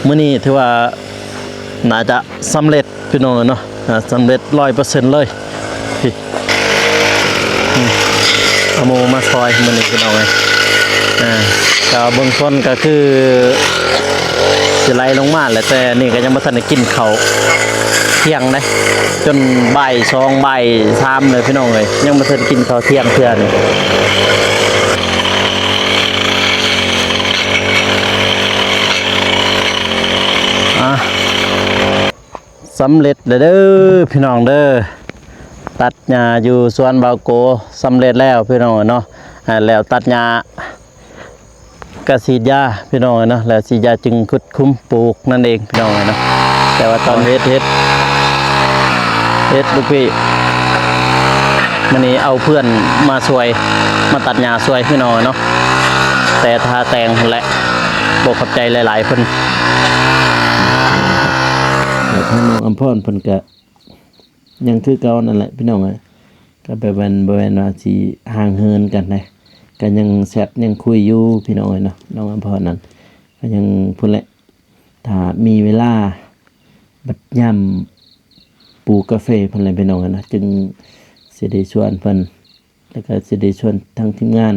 ມື້ນີ້ຖືວ່າໜ້າຈະສຳເລັດພີ່ນ້ອງເອີຍເນາະ ອ່າ ສຳເລັດຮ້ອຍເປີເຊັນເລີຍ. ນີ້ ອືມ ເອົາໝູ່ມາຊ່ອຍມື້ນີ້ພີ່ນ້ອງເອີຍ ອ່າ ກໍເບິ່ງຝົນກໍຄືຊິໄຫຼລົງມາແຫຼະ ແຕ່ນີ້ກໍຍັງບໍ່ທັນໄດ້ກິນເຂົ້າທ່ຽງເດ້ ຈົນບ່າຍສອງ ບ່າຍສາມເລີຍພີ່ນ້ອງເອີຍ ຍັງບໍ່ທັນກິນເຂົ້າທ່ຽງເທື່ອນີ້. ອ່າ ສຳເລັດແລ້ວເດີພີ່ນ້ອງເດີ ຕັດຫຍ້າຢູ່ສວນບ່າວໂກສຳເລັດແລ້ວພີ່ນ້ອງເນາະ ອ່າ ແລ້ວຕັດຫຍ້າ ກະສີດຢາພີ່ນ້ອງເນາະ ແລ້ວສີດຢາຈຶ່ງຂຸດຂຸມປູກນັ້ນເອງພີ່ນ້ອງເນາະ. ແຕ່ວ່າຕອນເຮັດ ເຮັດ ເຮັດລູກພີ່ ມື້ນີ້ເອົາເພື່ອນມາຊ່ວຍ ມາຕັດຫຍ້າຊ່ວຍພີ່ນ້ອງເນາະ ແຕ່ຖ້າແຕ່ງຫັ້ນແຫຼະ ບໍ່ຂອບໃຈຫຼາຍໆເພິ່ນ. ແລ້ວທາງນ້ອງອຳພອນເພິ່ນກະ ຍັງຄືເກົ່ານັ້ນແຫຼະພີ່ນ້ອງເອີຍ ກໍແບບແມ່ນ ບໍ່ແມ່ນວ່າຊິຫ່າງເຫີນກັນເດ້ ກໍຍັງແຊັດຍັງຄຸຍຢູ່ພີ່ນ້ອງເອີຍເນາະ. ນ້ອງອຳພອນນັ້ນກໍຍັງພຸ້ນແຫຼະ ຖ້າມີເວລາບັດຍາມປູກກາເຟເພິ່ນແຫຼະພີ່ນ້ອງເອີຍເນາະ ຈຶ່ງຊິໄດ້ຊວນເພິ່ນ ແລ້ວກໍຊິໄດ້ຊວນທາງທີມງານ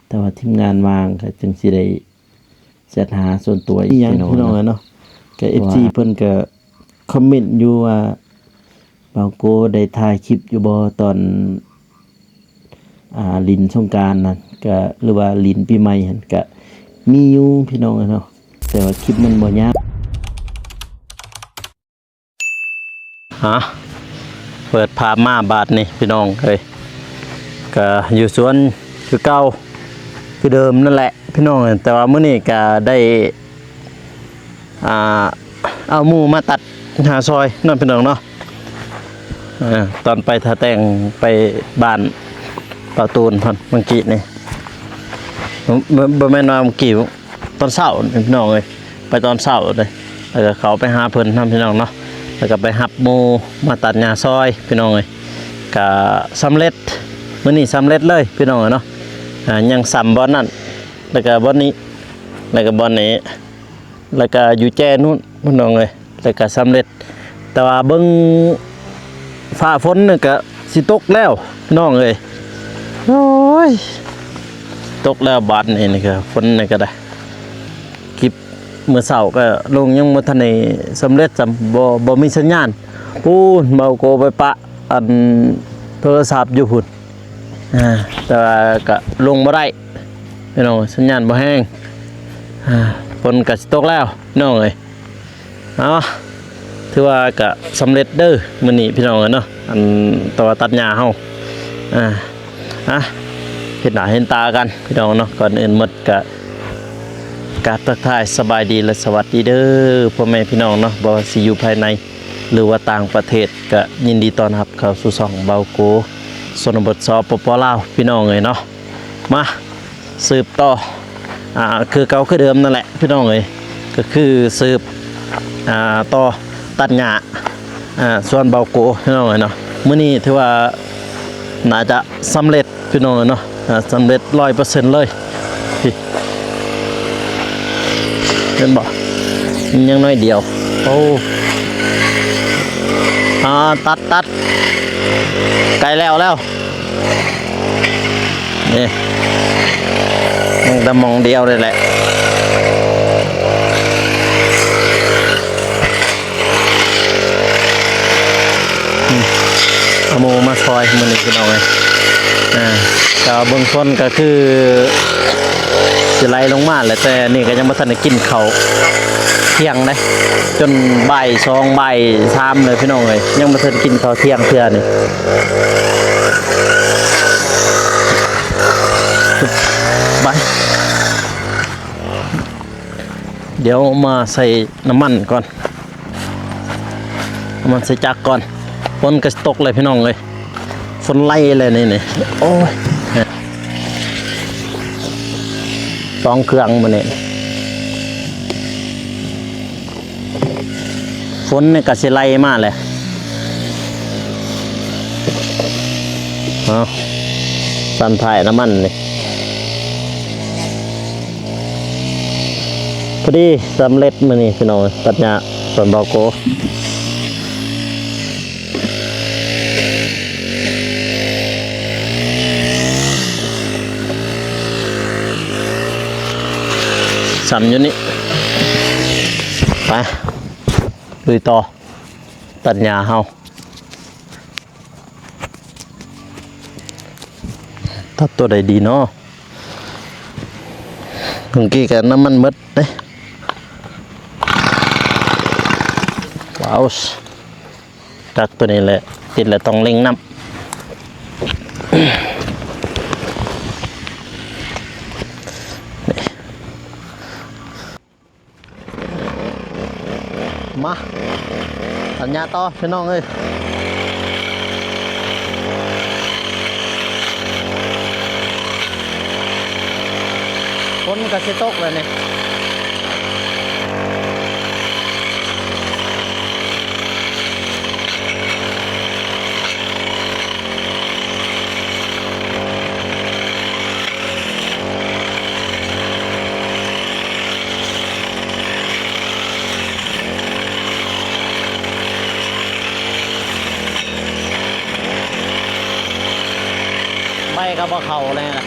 ຖ້າວ່າທີມງານວ່າງກໍຈຶ່ງຊິໄດ້ແຊັດຫາສ່ວນຕົວອີກ ອີຫຍັງພີ່ນ້ອງເນາະ. ກໍເອັຟຊີເພິ່ນກໍຄອມເມັນຢູ່ວ່າ ບ່າວໂກໄດ້ຖ່າຍຄລິບຢູ່ບໍ່ຕອນ ອ່າ ຫຼິ້ນສົງການນັ້ນ ກໍ ຫຼືວ່າຫຼິ້ນປີໃໝ່ຫັ້ນ ກໍມີຢູ່ພີ່ນ້ອງເນາະ ແຕ່ວ່າຄລິບມັນບໍ່ຍາວ. ຮະ ເປີດພາບມາບາດນີ້ພີ່ນ້ອງເອີຍ ກະຢູ່ສວນຄືເກົ່າ ຄືເດີມນັ້ນແຫຼະພີ່ນ້ອງເອີຍ. ແຕ່ວ່າມື້ນີ້ກະໄດ້ ອ່າ ເອົາໝູ່ມາຕັດຫຍ້າຊ່ອຍເນາະພີ່ນ້ອງເນາະ. ເອີ ຕອນໄປທ່າແຕ່ງ ໄປບ້ານປາຕູນພຸ້ນ ເມື່ອກີ້ນີ້ ບໍ່ ບໍ່ແມ່ນວ່າເມື່ອກີ້ ຕອນເຊົ້ານີ້ພີ່ນ້ອງເອີຍ ໄປຕອນເຊົ້າເດ້ ແລ້ວກໍເຂົ້າໄປຫາເພິ່ນນຳພີ່ນ້ອງເນາະ ແລ້ວກໍໄປຮັບໝູ່ມາຕັດຫຍ້າຊ່ອຍພີ່ນ້ອງເອີຍ. ກະສຳເລັດ ມື້ນີ້ສຳເລັດເລີຍພີ່ນ້ອງເອີຍເນາະ. ອ່າ ຍັງຊ້ຳບ່ອນນັ້ນ ແລ້ວກໍບ່ອນນີ້ ແລ້ວກໍບ່ອນນີ້ ແລ້ວກໍຢູ່ແຈນູ້ນພີ່ນ້ອງເອີຍ ແລ້ວກໍສຳເລັດ. ແຕ່ວ່າເບິ່ງຟ້າຝົນນີ້ກໍຊິຕົກແລ້ວພີ່ນ້ອງເອີຍ ໂອ້ຍ ຕົກແລ້ວບາດນີ້. ນີ້ກໍຝົນນີ້ກໍໄດ້ ຄລິບມື້ເຊົ້າກໍລົງຍັງບໍ່ທັນໄດ້ສຳເລັດຊ້ຳ ບໍ່ ບໍ່ມີສັນຍານ. ປູ້ນ ເບົາໂກໄປປະອັນໂທລະສັບຢູ່ພຸ້ນ ອ່າ ແຕ່ວ່າກໍລົງບໍ່ໄດ້ພີ່ນ້ອງ ສັນຍານບໍ່ແຮງ. ອ່າ ຝົນກໍຊິຕົກແລ້ວພີ່ນ້ອງເອີຍ. ເອົາ ຖືວ່າກະສຳເລັດເດີມື້ນີ້ພີ່ນ້ອງເອີຍເນາະ ອັນ ແຕ່ວ່າຕັດຫຍ້າເຮົາ ອ່າ ອ່ະ ເຫັນໜ້າເຫັນຕາກັນພີ່ນ້ອງເນາະ. ກ່ອນອື່ນໝົດກະ ກາບທັກທາຍສະບາຍດີ ແລະ ສະຫວັດດີເດີພໍ່ແມ່ພີ່ນ້ອງເນາະ ບໍ່ວ່າຊິຢູ່ພາຍໃນ ຫຼືວ່າຕ່າງປະເທດ ກະຍິນດີຕ້ອນຮັບເຂົ້າສູ່ຊ່ອງເບົາໂກຊົນນະບົດ ສປປ ລາວ ພີ່ນ້ອງເອີຍເນາະ. ມາ ສືບຕໍ່ ອ່າ ຄືເກົ່າຄືເດີມນັ້ນແຫຼະພີ່ນ້ອງເອີຍ ກໍຄືສືບ ອ່າ ຕໍ່ຕັດຫຍ້າ ອ່າ ສວນເບົາໂກພີ່ນ້ອງເອີຍເນາະ. ມື້ນີ້ຖືວ່າໜ້າຈະສຳເລັດພີ່ນ້ອງເອີຍເນາະ ອ່າ ສຳເລັດຮ້ອຍເປີເຊັນເລີຍ. ນີ້ ເຫັນບໍ່ ຍັງໜ້ອຍດຽວ. ໂອ້ ອ່າ ຕັດ ຕັດ ໃກ້ແລ້ວແລ້ວ. ນີ້ ຍັງແຕ່ໝ່ອງດຽວນີ້ແຫຼະ. ອືມ ເອົາໝູ່ມາຊ່ອຍມື້ນີ້ພີ່ນ້ອງເອີຍ. ອ່າ ກໍເບິ່ງຝົນກໍຄືຊິໄຫຼລົງມາແຫຼະ ແຕ່ນີ້ກໍຍັງບໍ່ທັນໄດ້ກິນເຂົ້າທ່ຽງເດ້ ຈົນບ່າຍສອງ ບ່າຍສາມເລີຍພີ່ນ້ອງເອີຍ ຍັງບໍ່ທັນກິນເຂົ້າທ່ຽງເທື່ອນີ້. ໄປ ດຽວມາໃສ່ນ້ຳມັນກ່ອນ ເອົາມັນໃສ່ຈັກກ່ອນ. ຝົນກໍຊິຕົກແລ້ວພີ່ນ້ອງເອີຍ ຝົນໄລ່ແລ້ວນີ້ ນີ້ ໂອ້ຍ ສອງເຄື່ອງມື້ນີ້ ຝົນນີ້ກໍຊິໄລ່ມາແຫຼະ. ເອົາ ສັ່ນທ້າຍນ້ຳມັນນີ້. ພໍດີສຳເລັດມື້ນີ້ພີ່ນ້ອງ ຕັດຫຍ້າສວນບ່າວໂກ ສ່ຳຢູ່ນີ້ ໄປລຸຍຕໍ່ ຕັດຫຍ້າເຮົາ. ຕັດຕົວໃດດີເນາະ? ເມື່ອກີ້ກະນ້ຳມັນໝົດເດ້. ວ້າວ ຕັດຕົວນີ້ແຫຼະ ຕິດແລ້ວຕ້ອງເລັ່ງນ້ຳ. ມາ ສັນຍາຕໍ່ພີ່ນ້ອງເອີຍ. ຝົນກະຊິຕົກແລ້ວນີ້. ໃບກະບໍ່ເຂົ້າແລ້ວນະ.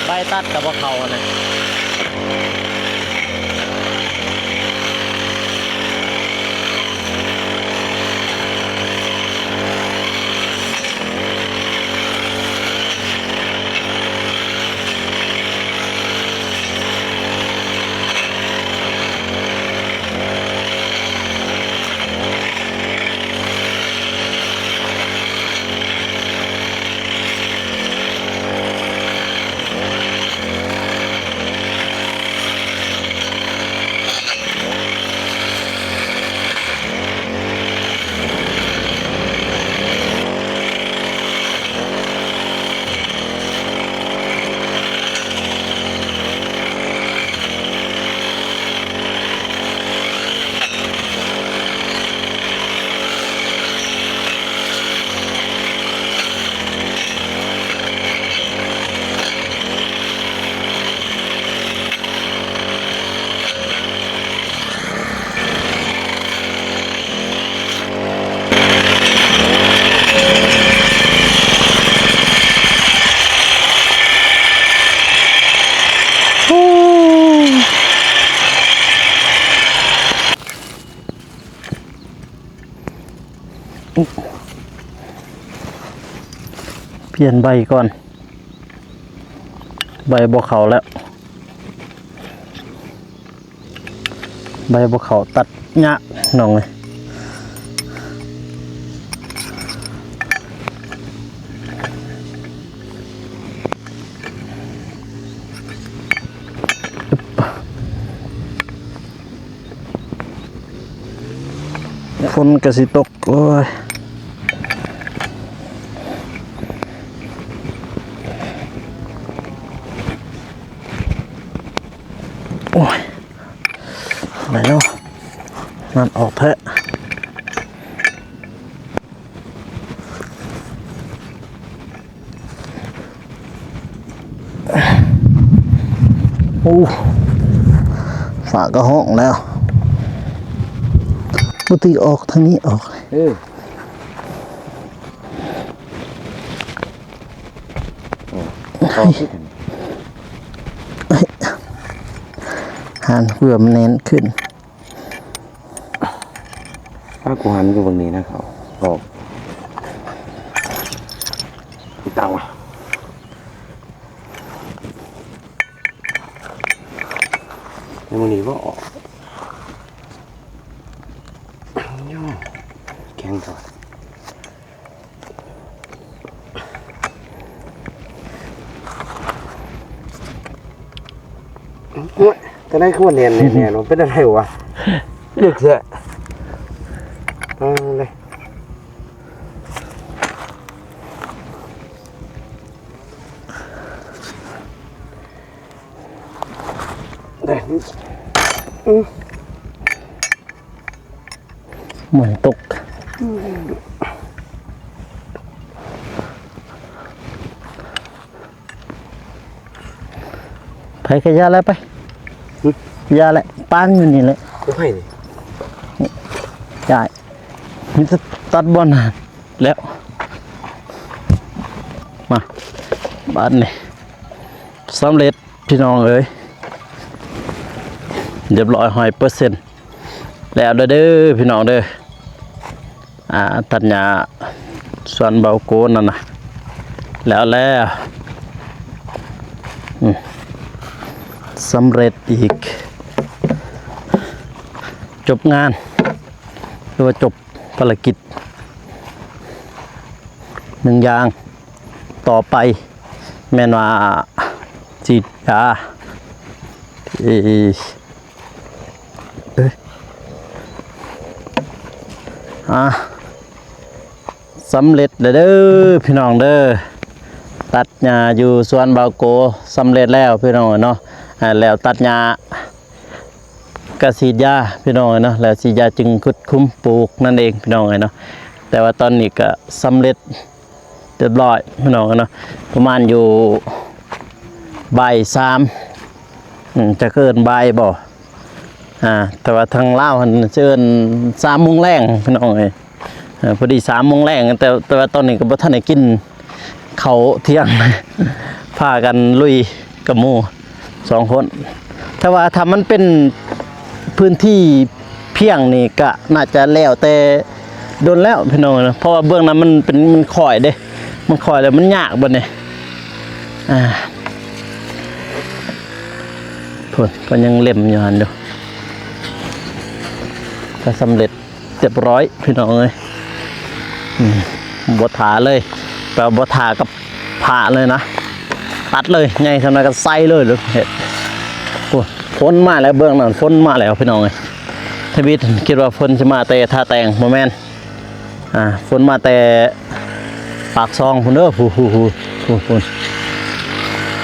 ໃບຕັດກະບໍ່ເຂົ້າຫັ້ນນະ. ປ່ຽນໃບກ່ອນ ໃບບໍ່ເຂົ້າແລ້ວ. ໃບບໍ່ເຂົ້າຕັດຍາກນ້ອງເອີຍ. ຝົນກະຊິຕົກ ໂອ້ຍ. ໂອ້ຍ ໄດ້ເນາະ ນ້ຳອອກແທ້. ໂອ້ ຟ້າກະຮ້ອງແລ້ວ. ບໍ່ຕິອອກທາງນີ້ອອກ. ເອີ. ອໍ ຕໍ່ຄືກັນ. ຫັນເພື່ອມັນແໜ້ນຂຶ້ນ. ຖ້າກູຫັນຢູ່ເບິ່ງນີ້ນະ ເຂົາອອກ. ອີຫຍັງວະ? ໃນມື້ນີ້ບໍ່ອອກ. ໂອ້ ແຂງເຂົ້າ. ໂອ້ຍ ຈັ່ງໃດຄືວ່າແໜ້ນແໜ້ນ ມັນເປັນອະໄລວະ? ເລິກແທ້. ເອົາເລີຍ. ໄດ້. ອືມ. ມັນຕົກ. ໄປ ກະຢ່າແລ້ວໄປ. ຫຶ? ຢ່າແລ້ວ ປານຢູ່ນີ້ແຫຼະ. ຂອງໃຜນີ້? ນີ້ ຢາຍ ມີແຕ່ຕັດບ່ອນນັ້ນແລ້ວ. ມາ ບາດນີ້ ສຳເລັດ ພີ່ນ້ອງເອີຍ ຮຽບຮ້ອຍຮ້ອຍເປີເຊັນ ແລ້ວເດີພີ່ນ້ອງເດີ. ອ່າ ຕັດຫຍ້າສວນເບົາໂກນັ້ນນະ ແລ້ວແລ້ວ. ອືມ ສຳເລັດອີກ ຈົບງານ ຫຼືວ່າຈົບພາລະກິດໜຶ່ງຢ່າງ. ຕໍ່ໄປແມ່ນວ່າສີດຢາ ເອີ ອ່າ ສຳເລັດແລ້ວເດີພີ່ນ້ອງເດີ. ຕັດຫຍ້າຢູ່ສວນບ່າວໂກສຳເລັດແລ້ວພີ່ນ້ອງເອີຍເນາະ. ອ່າ ແລ້ວຕັດຫຍ້າ ກະສີດຢາພີ່ນ້ອງເອີຍເນາະ ແລ້ວສີດຢາຈຶ່ງຂຸດຂຸມປູກນັ້ນເອງພີ່ນ້ອງເອີຍເນາະ. ແຕ່ວ່າຕອນນີ້ກະສຳເລັດຮຽບຮ້ອຍພີ່ນ້ອງເອີຍເນາະ ປະມານຢູ່ບ່າຍສາມ ອືມ ຈັກເອີ້ນບ່າຍບໍ່ ອ່າ ແຕ່ວ່າທາງລາວຫັ້ນຊິເອີ້ນສາມໂມງແລງພີ່ນ້ອງເອີຍ. ເອີ ພໍດີສາມໂມງແລງ ແຕ່ ແຕ່ວ່າຕອນນີ້ກໍບໍ່ທັນໄດ້ກິນເຂົ້າທ່ຽງ ພາກັນລຸຍກັບໝູ່ສອງຄົນ. ແຕ່ວ່າຖ້າມັນເປັນພື້ນທີ່ພຽງນີ້ ກະໜ້າຈະແລ້ວແຕ່ດົນແລ້ວພີ່ນ້ອງເນາະ ເພາະວ່າເບື້ອງນັ້ນມັນເປັນ ມັນຄ້ອຍເດ້ ມັນຄ້ອຍແລ້ວມັນຍາກບັດນີ້. ອ່າ ພຸ້ນ ກໍຍັງເລັມຢູ່ຫັ້ນຢູ່ ກໍສຳເລັດ ຮຽບຮ້ອຍພີ່ນ້ອງເອີຍ. ອືມ ບໍ່ຖ້າເລີຍ ແປວ່າບໍ່ຖ້າກັບພ້າເລີຍນະ ຕັດເລີຍ ໃຫຍ່ສ່ຳໃດກໍໃສ່ເລີຍ ເຮັດ. ໂອ້ ຝົນມາແລ້ວ ເບື້ອງນັ້ນຝົນມາແລ້ວພີ່ນ້ອງເອີຍ. ທະວິດຄິດວ່າຝົນຊິມາແຕ່ທ່າແຕ່ງ ບໍ່ແມ່ນ ອ່າ ຝົນມາແຕ່ ປາກຊ່ອງພຸ້ນເດີ ພຸ້ນ ພຸ້ນ ພຸ້ນ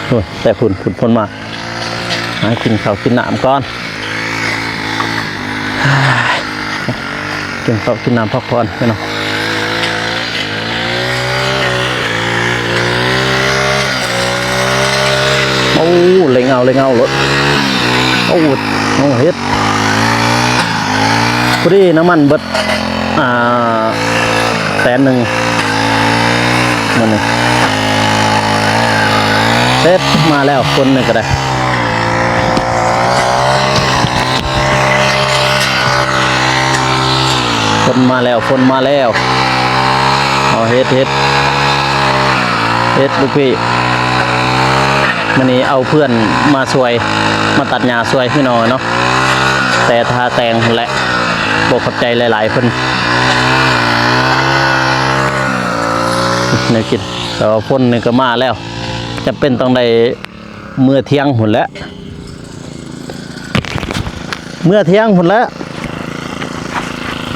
ພຸ້ນ ແຕ່ພຸ້ນ ພຸ້ນ ພຸ້ນມາ. ຫາກິນເຂົ້າກິນນ້ຳກ່ອນ ກິນເຂົ້າກິນນ້ຳພັກຜ່ອນພີ່ນ້ອງ. ໂອ້ ເລັ່ງເອົາ ເລັ່ງເອົາໂລດ. ໂອ້ ເຮັດ ພໍດີນ້ຳມັນເບິດ ອ່າ ແສນໜຶ່ງມື້ນີ້. ເຮັດ ມາແລ້ວ ຄົນໜຶ່ງກໍໄດ້ ຄົນມາແລ້ວ ຄົນມາແລ້ວ. ເອົາ ເຮັດ ເຮັດ ເຮັດລູກພີ່. ມື້ນີ້ເອົາເພື່ອນມາຊ່ວຍ ມາຕັດຫຍ້າຊ່ວຍພີ່ນ້ອງເນາະ ແຕ່ທ່າແຕ່ງຫັ້ນແຫຼະ. ບໍ່ຂອບໃຈຫຼາຍໆເພິ່ນ ແນວກິນ. ແຕ່ວ່າຝົນນີ້ກໍມາແລ້ວ ຈຳເປັນຕ້ອງໄດ້ເມືອທ່ຽງພຸ້ນແຫຼະ ເມືອທ່ຽງພຸ້ນແຫຼະ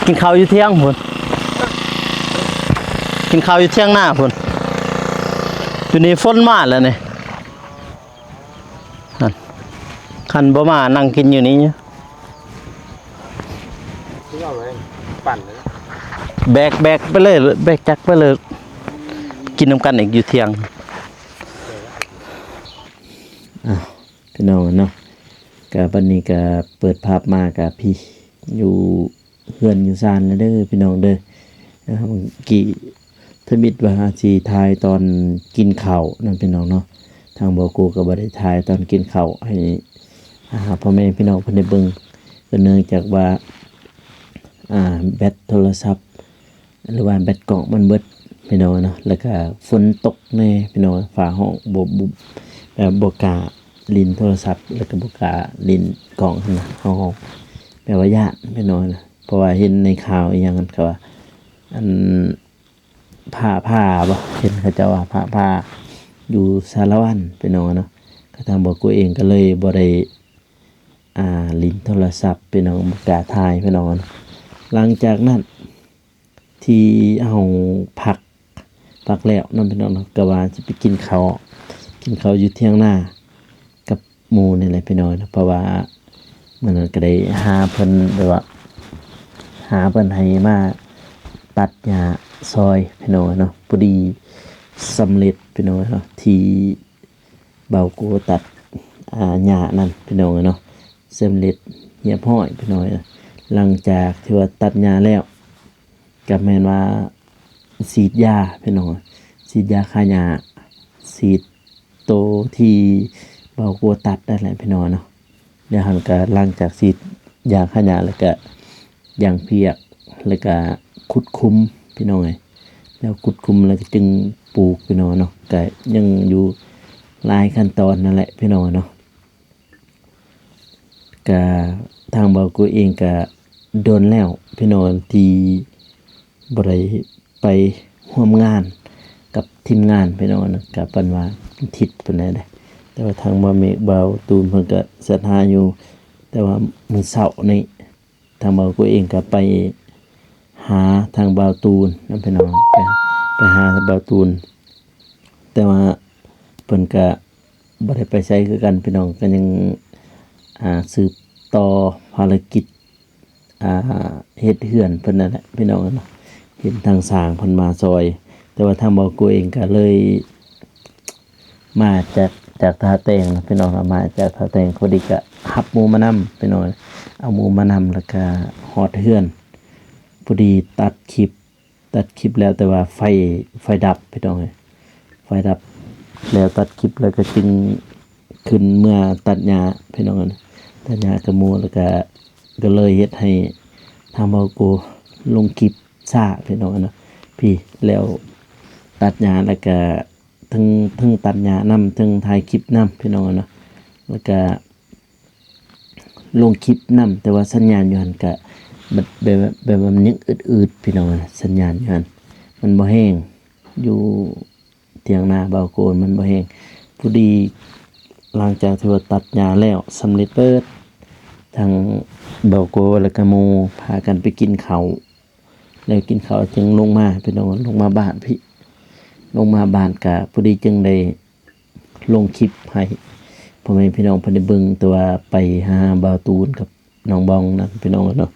ກິນເຂົ້າຢູ່ທ່ຽງພຸ້ນ ກິນເຂົ້າຢູ່ທ່ຽງນາພຸ້ນ. ຢູ່ນີ້ຝົນມາແລ້ວນີ້ ຫັ້ນ ຄັນບໍ່ມານັ່ງກິນຢູ່ນີ້ຢູ່. ຄືເອົາໄວ້ປັ່ນເລີຍ ແບກ ແບກໄປເລີຍ ແບກຈັກໄປເລີຍ ກິນນຳກັນອີກຢູ່ທ່ຽງ. ອ້າວ ພີ່ນ້ອງເນາະ ກະບັດນີ້ກະເປີດພາບມາກະພີ້ ຢູ່ເຮືອນຢູ່ຊານແລ້ວເດີພີ່ນ້ອງເດີ. ເອີ ເມື່ອກີ້ທຳອິດວ່າຊິຖ່າຍຕອນກິນເຂົ້ານຳພີ່ນ້ອງເນາະ ທາງບໍ່ກູກໍບໍ່ໄດ້ຖ່າຍຕອນກິນເຂົ້າໃຫ້ ອ່າ ພໍ່ແມ່ພີ່ນ້ອງເພິ່ນໄດ້ເບິ່ງ ກໍເນື່ອງຈາກວ່າ ອ່າ ແບັດໂທລະສັບ ຫຼືວ່າແບັດກ້ອງມັນເບິດພີ່ນ້ອງເນາະ ແລ້ວກະຝົນຕົກແດ່ພີ່ນ້ອງ ຟ້າຮ້ອງ ບໍ່ ບໍ່ ແບບບໍ່ກ້າຫຼິ້ນໂທລະສັບ ແລ້ວກະບໍ່ກ້າຫຼິ້ນກ້ອງຫັ້ນນະ ເຮົາ ແບບວ່າຢ້ານພີ່ນ້ອງນະ ເພາະວ່າເຫັນໃນຂ່າວອີ່ຫຍັງຫັ້ນ ເຂົາວ່າ ອັນ ຟ້າຜ່າບໍ່ ເຫັນເຂົາເຈົ້າວ່າຟ້າຜ່າຢູ່ສາລະວັນພີ່ນ້ອງເນາະ. ກະທາງບໍ່ກູເອງກໍເລີຍບໍ່ໄດ້ ອ່າ ຫຼິ້ນໂທລະສັບ ພີ່ນ້ອງ ບໍ່ກ້າຖ່າຍ ພີ່ນ້ອງ. ຫຼັງຈາກນັ້ນທີ່ເຮົາພັກ ພັກແລ້ວເນາະ ພີ່ນ້ອງເນາະ ກະວ່າຊິໄປກິນເຂົ້າ ກິນເຂົ້າຢູ່ຖຽງນາກັບໝູ່ນີ້ແຫຼະ ພີ່ນ້ອງເນາະ. ເພາະວ່າມື້ນັ້ນກະໄດ້ຫາເພິ່ນ ແບບວ່າຫາເພິ່ນໃຫ້ມາຕັດຫຍ້າຊ່ອຍ ພີ່ນ້ອງເນາະ. ພໍດີສຳເລັດ ພີ່ນ້ອງເນາະ ທີ່ ບ່າວໂກຕັດ ອ່າ ຫຍ້ານັ້ນ ພີ່ນ້ອງເອີຍເນາະ ສຳເລັດຮຽບຮ້ອຍ ພີ່ນ້ອງເອີຍ. ຫຼັງຈາກທີ່ວ່າຕັດຫຍ້າແລ້ວ ກະແມ່ນວ່າສີດຢາ ພີ່ນ້ອງ ສີດຢາຂ້າຫຍ້າ ສີດໂຕທີ່ບ່າວໂກຕັດນັ້ນແຫຼະ ພີ່ນ້ອງເນາະ. ແລ້ວຫັ້ນກະຫຼັງຈາກສີດຢາຂ້າຫຍ້າແລ້ວກະຢາງພຽກ ແລ້ວກະຂຸດຂຸມ ພີ່ນ້ອງເອີຍ. ແລ້ວຂຸດຂຸມແລ້ວກະຈຶ່ງປູກ ພີ່ນ້ອງເນາະ. ກະຍັງຢູ່ຫຼາຍຂັ້ນຕອນນັ້ນແຫຼະ ພີ່ນ້ອງເນາະ. ກະທາງບ່າວໂກເອງກະດົນແລ້ວ ພີ່ນ້ອງ ທີ່ບໍ່ໄດ້ໄປຮ່ວມງານກັບທີມງານ ພີ່ນ້ອງເນາະ. ກະປານວ່າທິດປານໃດເດ້ ແຕ່ວ່າທາງບ່າວເມກ ບ່າວຕູນເພິ່ນກະແຊັດຫາຢູ່ ແຕ່ວ່າມື້ເຊົ້ານີ້ ທາງບ່າວໂກເອງກະໄປຫາທາງບ່າວຕູນນຳ ພີ່ນ້ອງ ໄປ ໄປຫາບ່າວຕູນ ແຕ່ວ່າເພິ່ນກະບໍ່ໄດ້ໄປໃສຄືກັນ ພີ່ນ້ອງ ກະຍັງ ອ່າ ສືບຕໍ່ພາລະກິດ ອ່າ ເຮັດເຮືອນເພິ່ນນັ້ນແຫຼະ ພີ່ນ້ອງເນາະ. ເຫັນທາງຊ່າງເພິ່ນມາຊ່ອຍ ແຕ່ວ່າທາງບ່າວໂກເອງກະເລີຍ ມາຈາກ ຈາກທ່າແຕງນະ ພີ່ນ້ອງເນາະ ມາຈາກທ່າແຕງ ພໍດີກະຮັບໝູ່ມານຳ ພີ່ນ້ອງ ເອົາໝູ່ມານຳ ແລ້ວກະຮອດເຮືອນ ພໍດີຕັດຄລິບ ຕັດຄລິບແລ້ວ ແຕ່ວ່າໄຟ ໄຟດັບ ພີ່ນ້ອງເອີຍ ໄຟດັບ. ແລ້ວຕັດຄລິບແລ້ວກະຈຶ່ງຂຶ້ນເມືອຕັດຫຍ້າ ພີ່ນ້ອງເອີຍ ຕັດຫຍ້າກັບໝູ່ ແລ້ວກະ ກະເລີຍເຮັດໃຫ້ທາງບ່າວໂກລົງຄລິບຊ້າ ພີ່ນ້ອງເນາະ. ພີ້ ແລ້ວຕັດຫຍ້າແລ້ວກະ ທັງ ທັງຕັດຫຍ້ານຳ ທັງຖ່າຍຄລິບນຳ ພີ່ນ້ອງເນາະ ແລ້ວກະລົງຄລິບນຳ ແຕ່ວ່າສັນຍານຢູ່ຫັ້ນກະແບບ ແບບ ແບບວ່າມັນຍັງອືດໆ ພີ່ນ້ອງເນາະ. ສັນຍານຢູ່ຫັ້ນມັນບໍ່ແຮງ ຢູ່ຖຽງນາບ່າວໂກມັນບໍ່ແຮງ. ພໍດີຫຼັງຈາກທີ່ວ່າຕັດຫຍ້າແລ້ວສຳເລັດເບິດ ທັງບ່າວໂກແລ້ວກະໝູ່ພາກັນໄປກິນເຂົ້າ ແລ້ວກິນເຂົ້າຈຶ່ງລົງມາ ພີ່ນ້ອງ ລົງມາບ້ານພີ້ ລົງມາບ້ານກະພໍດີຈຶ່ງໄດ້ລົງຄລິບໃຫ້ພໍ່ແມ່ພີ່ນ້ອງເພິ່ນໄດ້ເບິ່ງ ແຕ່ວ່າໄປຫາບ່າວຕູນກັບນ້ອງບອງນັ້ນ ພີ່ນ້ອງເນາະ.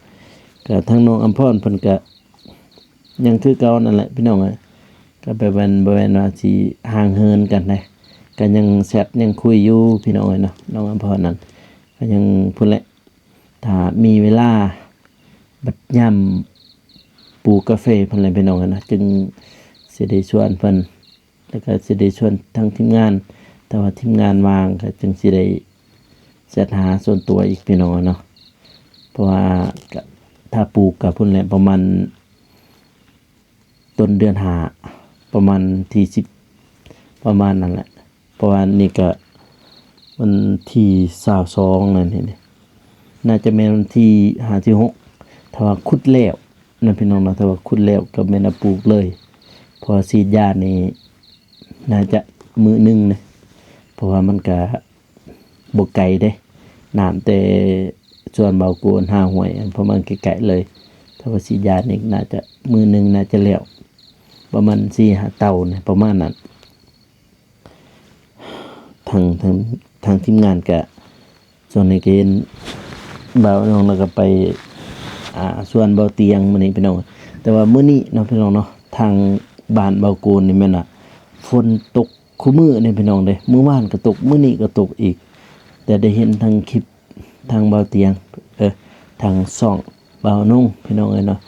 ກະທາງນ້ອງອຳພອນເພິ່ນກະຍັງຄືເກົ່ານັ້ນແຫຼະ ພີ່ນ້ອງເອີຍ ກະແບບວ່າບໍ່ແມ່ນວ່າຊິຫ່າງເຫີນກັນເດ້ ກະຍັງແຊັດຍັງຄຸຍຢູ່ ພີ່ນ້ອງເອີຍເນາະ. ນ້ອງອຳພອນນັ້ນກະຍັງພຸ້ນແຫຼະ ຖ້າມີເວລາ ບັດຍາມປູກກາເຟເພິ່ນແຫຼະ ພີ່ນ້ອງເອີຍເນາະ ຈຶ່ງຊິໄດ້ຊວນເພິ່ນ ແລ້ວກະຊິໄດ້ຊວນທັງທີມງານ ຖ້າວ່າທີມງານວ່າງກະຈຶ່ງຊິໄດ້ແຊັດຫາສ່ວນຕົວອີກ ພີ່ນ້ອງເນາະ. ເພາະວ່າກະ ຖ້າປູກກະພຸ້ນແຫຼະ ປະມານຕົ້ນເດືອນຫ້າ ປະມານທີສິບ ປະມານນັ້ນແຫຼະ. ເພາະວ່ານີ້ກະວັນທີຊາວສອງນັ້ນ ນີ້ໜ້າຈະແມ່ນວັນທີຫ້າ ທີຫົກ ຖ້າວ່າຂຸດແລ້ວນະ ພີ່ນ້ອງເນາະ. ຖ້າວ່າຂຸດແລ້ວກະແມ່ນວ່າປູກເລີຍ ເພາະວ່າສີດຢານີ້ໜ້າຈະມື້ໜຶ່ງນະ ເພາະວ່າມັນກະບໍ່ໄກເດ້ ນ້ຳແຕ່ສວນບ່າວໂກນຫາຫ້ວຍ ອັນ ປະມານໃກ້ໆເລີຍ. ຖ້າວ່າສີດຢານີ້ໜ້າຈະມື້ໜຶ່ງໜ້າຈະແລ້ວ ປະມານສີ່ຫ້າເຕົານະ ປະມານນັ້ນ. ທາງ ທາງ ທາງທີມງານກະ ຊ່ວງນີ້ກະເຫັນບ່າວນ້ອງ ແລ້ວກະໄປ ອ່າ ສວນບ່າວຕຽງມື້ນີ້ ພີ່ນ້ອງ. ແຕ່ວ່າມື້ນີ້ເນາະ ພີ່ນ້ອງເນາະ ທາງບ້ານບ່າວໂກນນີ້ແມ່ນວ່າຝົນຕົກຄູ່ມື້ເດ້ ພີ່ນ້ອງເດ້. ມື້ວານກະຕົກ ມື້ນີ້ກະຕົກອີກ ແຕ່ໄດ້ເຫັນທາງຄລິບ ທາງບ່າວຕຽງ ເອີ ທາງຊ່ອງບ່າວນົງ ພີ່ນ້ອງເອີຍເນາະ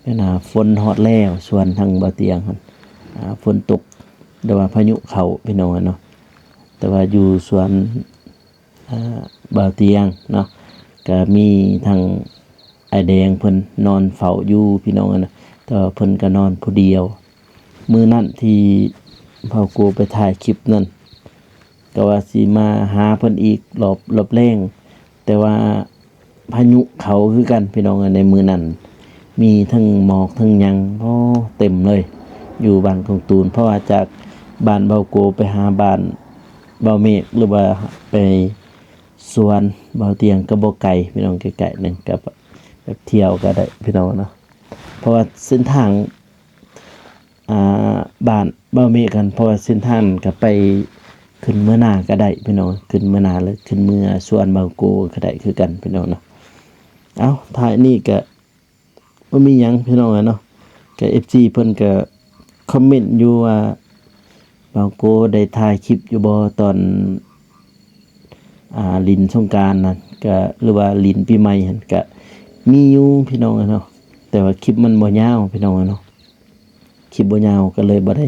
ເວລາຝົນຮອດແລ້ວ ສວນທາງບ່າວຕຽງຫັ້ນ ອ່າ ຝົນຕົກ ຫຼືວ່າພາຍຸເຂົ້າ ພີ່ນ້ອງເອີຍເນາະ. ແຕ່ວ່າຢູ່ສວນ ອ່າ ບ່າວຕຽງເນາະ ກະມີທັງອ້າຍແດງເພິ່ນນອນເຝົ້າຢູ່ ພີ່ນ້ອງເອີຍເນາະ ແຕ່ວ່າເພິ່ນກະນອນຜູ້ດຽວ. ມື້ນັ້ນທີ່ບ່າວໂກໄປຖ່າຍຄລິບນັ້ນ ກະວ່າຊິມາຫາເພິ່ນອີກລອບ ລອບແລງ ແຕ່ວ່າພາຍຸເຂົ້າຄືກັນ ພີ່ນ້ອງເອີຍ. ໃນມື້ນັ້ນມີທັງໝອກທັງຫຍັງ ໂອ້ ເຕັມເລີຍຢູ່ບ້ານກອງຕູນ ເພາະວ່າຈາກບ້ານບ່າວໂກໄປຫາບ້ານບ່າວເມກ ຫຼືວ່າໄປ ສວນເບົາຕຽງກໍບໍ່ໄກພີ່ນ້ອງ ໃກ້ໆໜຶ່ງ ກໍແບບທ່ຽວກໍໄດ້ພີ່ນ້ອງເນາະ ເພາະວ່າເສັ້ນທາງ ອ່າ ບ້ານເບົາເມກກັນ ເພາະວ່າເສັ້ນທາງກໍໄປຂຶ້ນເມືອນາກໍໄດ້ພີ່ນ້ອງ ຂຶ້ນເມືອນາ ຫຼືຂຶ້ນເມືອສວນເບົາໂກກໍໄດ້ຄືກັນພີ່ນ້ອງເນາະ. ເອົ້າ ທ້າຍນີ້ກໍ ບໍ່ມີຫຍັງພີ່ນ້ອງເອີຍເນາະ ກະເອັຟຊີເພິ່ນກະຄອມເມັນຢູ່ວ່າ ບ່າວໂກໄດ້ຖ່າຍຄລິບຢູ່ບໍ່ຕອນ ອ່າ ຫຼິ້ນສົງການນັ້ນ ກະ ຫຼືວ່າຫຼິ້ນປີໃໝ່ຫັ້ນ ກະມີຢູ່ພີ່ນ້ອງເອີຍເນາະ ແຕ່ວ່າຄລິບມັນບໍ່ຍາວພີ່ນ້ອງເອີຍເນາະ ຄລິບບໍ່ຍາວ ກະເລີຍບໍ່ໄດ້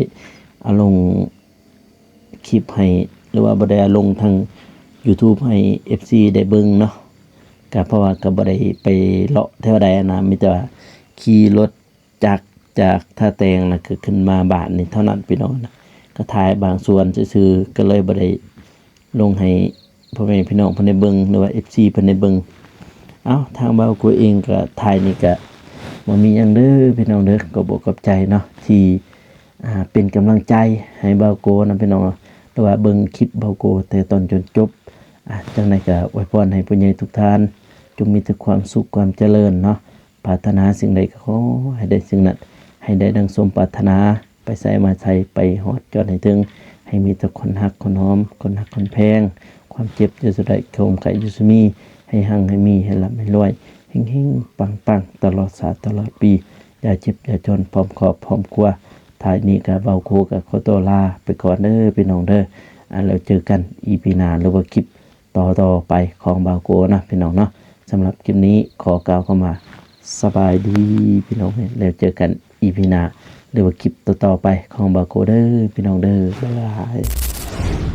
ເອົາລົງ ຄລິບໃຫ້ ຫຼືວ່າບໍ່ໄດ້ເອົາລົງທາງຢູທູບໃຫ້ເອັຟຊີໄດ້ເບິ່ງເນາະ ກະເພາະວ່າກະບໍ່ໄດ້ໄປເລາະແຖວໃດຫັ້ນນະ ມີແຕ່ວ່າຂີ່ລົດຈັກຈາກທ່າແຕງ ແລ້ວກະຂຶ້ນມາບ້ານນີ້ເທົ່ານັ້ນພີ່ນ້ອງນະ ກະຖ່າຍບາງສ່ວນຊື່ໆ ກະເລີຍບໍ່ໄດ້ລົງໃຫ້ພໍ່ແມ່ພີ່ນ້ອງເພິ່ນໄດ້ເບິ່ງ ຫຼືວ່າເອັຟຊີເພິ່ນໄດ້ເບິ່ງ. ເອົ້າ ທາງບ່າວໂກເອງກະຖ່າຍນີ້ກະບໍ່ມີຫຍັງເດີພີ່ນ້ອງເດີ ຂອບອົກຂອບໃຈເນາະ ທີ່ ອ່າ ເປັນກຳລັງໃຈໃຫ້ບ່າວໂກນຳພີ່ນ້ອງເນາະ ຫຼືວ່າເບິ່ງຄລິບບ່າວໂກແຕ່ຕົ້ນຈົນຈົບ. ອ່າ ຈັ່ງໃດກໍອວຍພອນໃຫ້ຜູ້ໃຫຍ່ທຸກທ່ານ ຈົ່ງມີແຕ່ຄວາມສຸກຄວາມຈະເລີນເນາະ ປາດຖະໜາສິ່ງໃດກໍຂໍໃຫ້ໄດ້ສິ່ງນັ້ນ ໃຫ້ໄດ້ດັ່ງສົມປາດຖະໜາ ໄປໃສມາໃສ ໄປຮອດຈອດໃຫ້ເຖິງ ໃຫ້ມີແຕ່ຄົນຮັກຄົນຫອມ ຄົນຮັກຄົນແພງ ຄວາມເຈັບຢ່າສູ່ໄດ້ ຄວາມໄຂ້ຢ່າສູ່ມີ ໃຫ້ຮັ່ງໃຫ້ມີ ໃຫ້ລ່ຳໃຫ້ລວຍ ເຮັງໆ ປັງໆ ຕະຫຼອດຊາດຕະຫຼອດປີ ຢ່າເຈັບຢ່າຈົນ ພ້ອມຄອບພ້ອມຄົວ. ທ້າຍນີ້ກະບ່າວໂກກະຂໍຕົວລາໄປກ່ອນເດີພີ່ນ້ອງເດີ ອ່າ ແລ້ວເຈີກັນອີພີໜ້າ ຫຼືວ່າຄລິບຕໍ່ໆໄປຂອງບ່າວໂກນະພີ່ນ້ອງເນາະ. ສຳລັບຄລິບນີ້ຂໍກ່າວຄຳວ່າສະບາຍດີພີ່ນ້ອງ ແລ້ວເຈີກັນອີພີໜ້າ ຫຼືວ່າຄລິບຕໍ່ໆໄປຂອງບ່າວໂກເດີພີ່ນ້ອງເດີ ບາຍບາຍ.